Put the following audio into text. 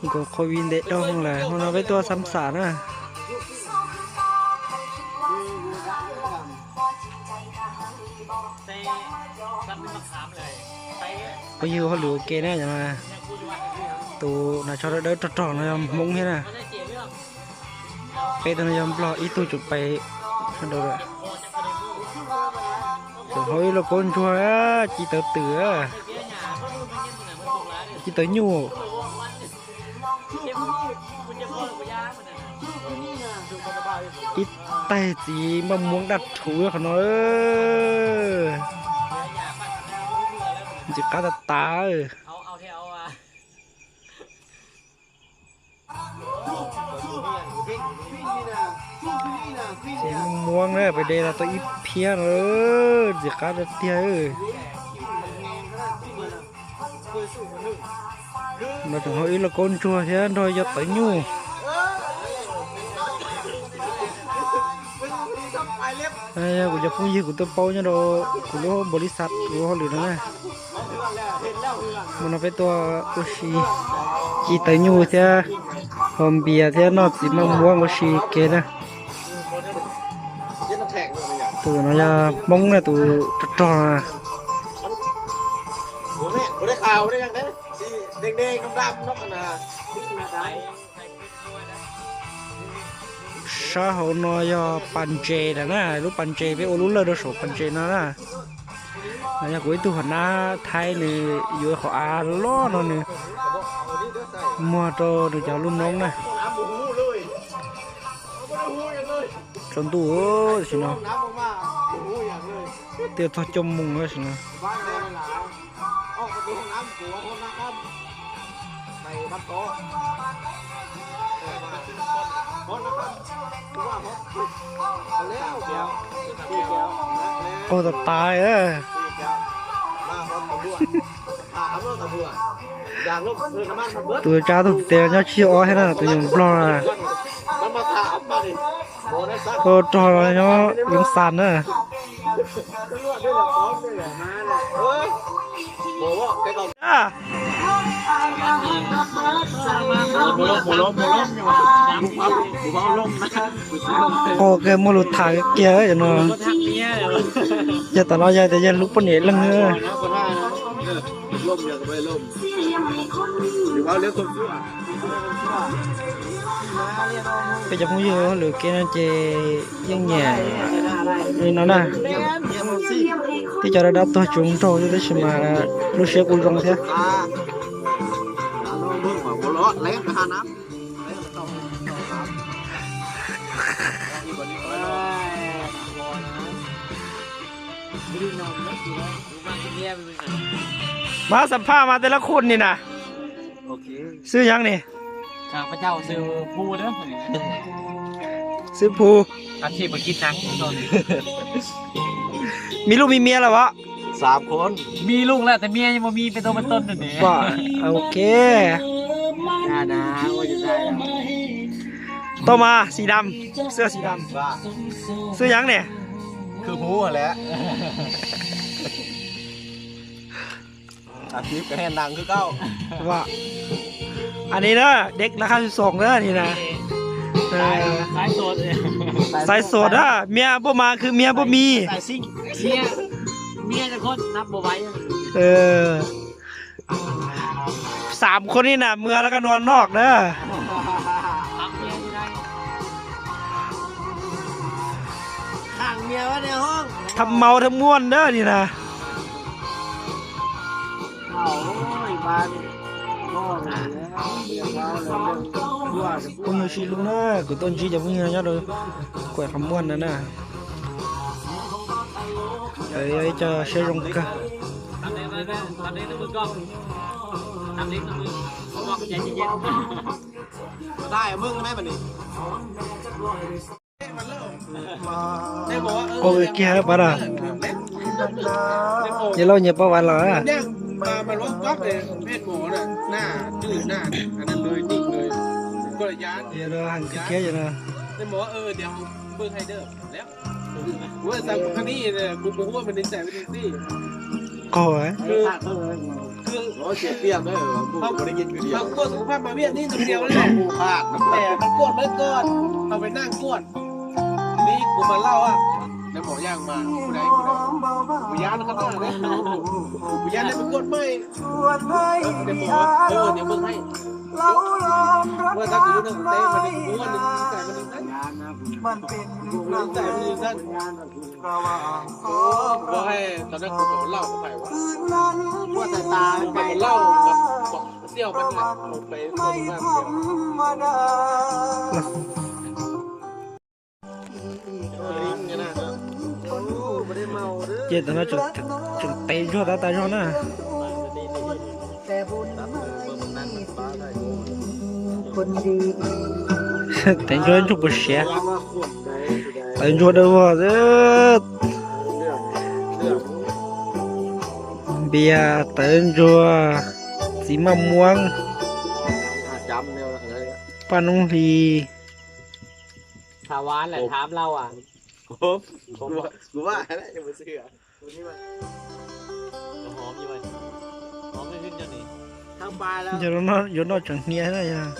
Nkaus covid ntev dhau lawm, hmo no peb tuaj xam xam na. Phooj ywg hauj lwm ua ke na, tus nas tsho dawb dawb rog rog no yog Hmoob thiab na. Peb tug no yog Nplog, ib tug tseem pais sawv daws lawm. Tseem hau ib lauj kaub ntsuag, ci tawv twm, ci tawv nyuj. Ib taig txiv maj muab daj rhuv qhov no. Ntxim qab tas tas. Txiv maj muab na, pais de los tau ib phiab no, ntxim qab tiag tiag. No tseem hau ib lauj kaub ntsuag thiab nrog cov tawv nyuj. Yog kuv cov phooj ywg kuv tuaj paub nyob rau kuv lub npaum li xav kuv hauj lwm no na. Hmo no peb tuaj ua si ci tawv nyuj thiab haus npias thiab noj txiv maj muab ua si ke na. Tus no yog Hmoob na, tus rog rog na. Sab hauv no yog pas ntses lawm na, lub pas ntses peb ua lub lawj rau saum pas ntses no na. No yog kuv ib tug hom nab Thaib, nws yuav qhov av loj no nws muag rau nws cov lub noob na. Tsaus ntuj tam sim no, twb txog cuaj moos tam sim no. Qaug tas tas. Tus tsa tus tes nyob tsib ob thiab na, tus nyuam nplog na. Tus rog nyob Yoov Xas na. Qaug kiag muaj lus tham kiag no. Yog tam no yog tias yog lub poj niam leej. Peb cov phooj ywg lwm kev no ces yeej nyiam li no na. Tib co dab dab tuag tsuv nraug xwb tab sis mas lub siab kuj zoo thiab. Mas xam phaj mas tej lab khun ni na. Xwb yeeb ni. Xwb phu. Mi lub mi mia lawm as? Tau mas, xi dam, xwb xi dam. Xwb yeeb ni. Achiv ka he nang khwb kauj. As ni na, deb na khab xoom na ni na. Xaiv sod na, mia npuaj mas khwv mia npuaj mis. Xam khon ni na, mws lawv koj nua noj na. Tham maus tham muaj na ni na. Phooj ywg sib hlub na, kuv tuaj ntsib cov phooj ywg nyob rau kuam qhov muag na na. Yog ib co siab zoo kawg. Ua kiag pab na. Nyias lauj nyias pab vas los. Heev kawg kiag no. Qog, เขา เขา เขากวดสุขภาพมาเวียดนี่ตัวเดียวนั่นแหละ แต่มันกวดไว้ก่อน เอาไปนั่งกวด ทีนี้กูมาเล่าอ่ะ ในหมอย่างมา กูได้ กูได้ กูย้านข้างหน้าเลย กูย้านได้ไปกวดใหม่ เออ กูได้บอกว่า เออ เดี๋ยวมึงให้ เมื่อถ้ากูเรื่องเต้มันกูว่าหนึ่งใส่มันหนึ่งใส่ มันเป็น กูใส่มันหนึ่งใส่ ระหว่างสอง ก็ให้ตอนนั้นกูกับมันเล่ากับใครวะ คืนนั้น ว่าแต่ตา มันเล่ากับเสี่ยวมันเนี่ย มันไป ไม่ธรรมดา Ces tam no tseem tev ntsuag tas tas zog na. Tev ntsuag ntsuag puas siav. Tev ntsuag dawb vog xwb. Npias, tev ntsuag, txiv maj muab, paj noob hli. Yuav noj tseem hnia na yog.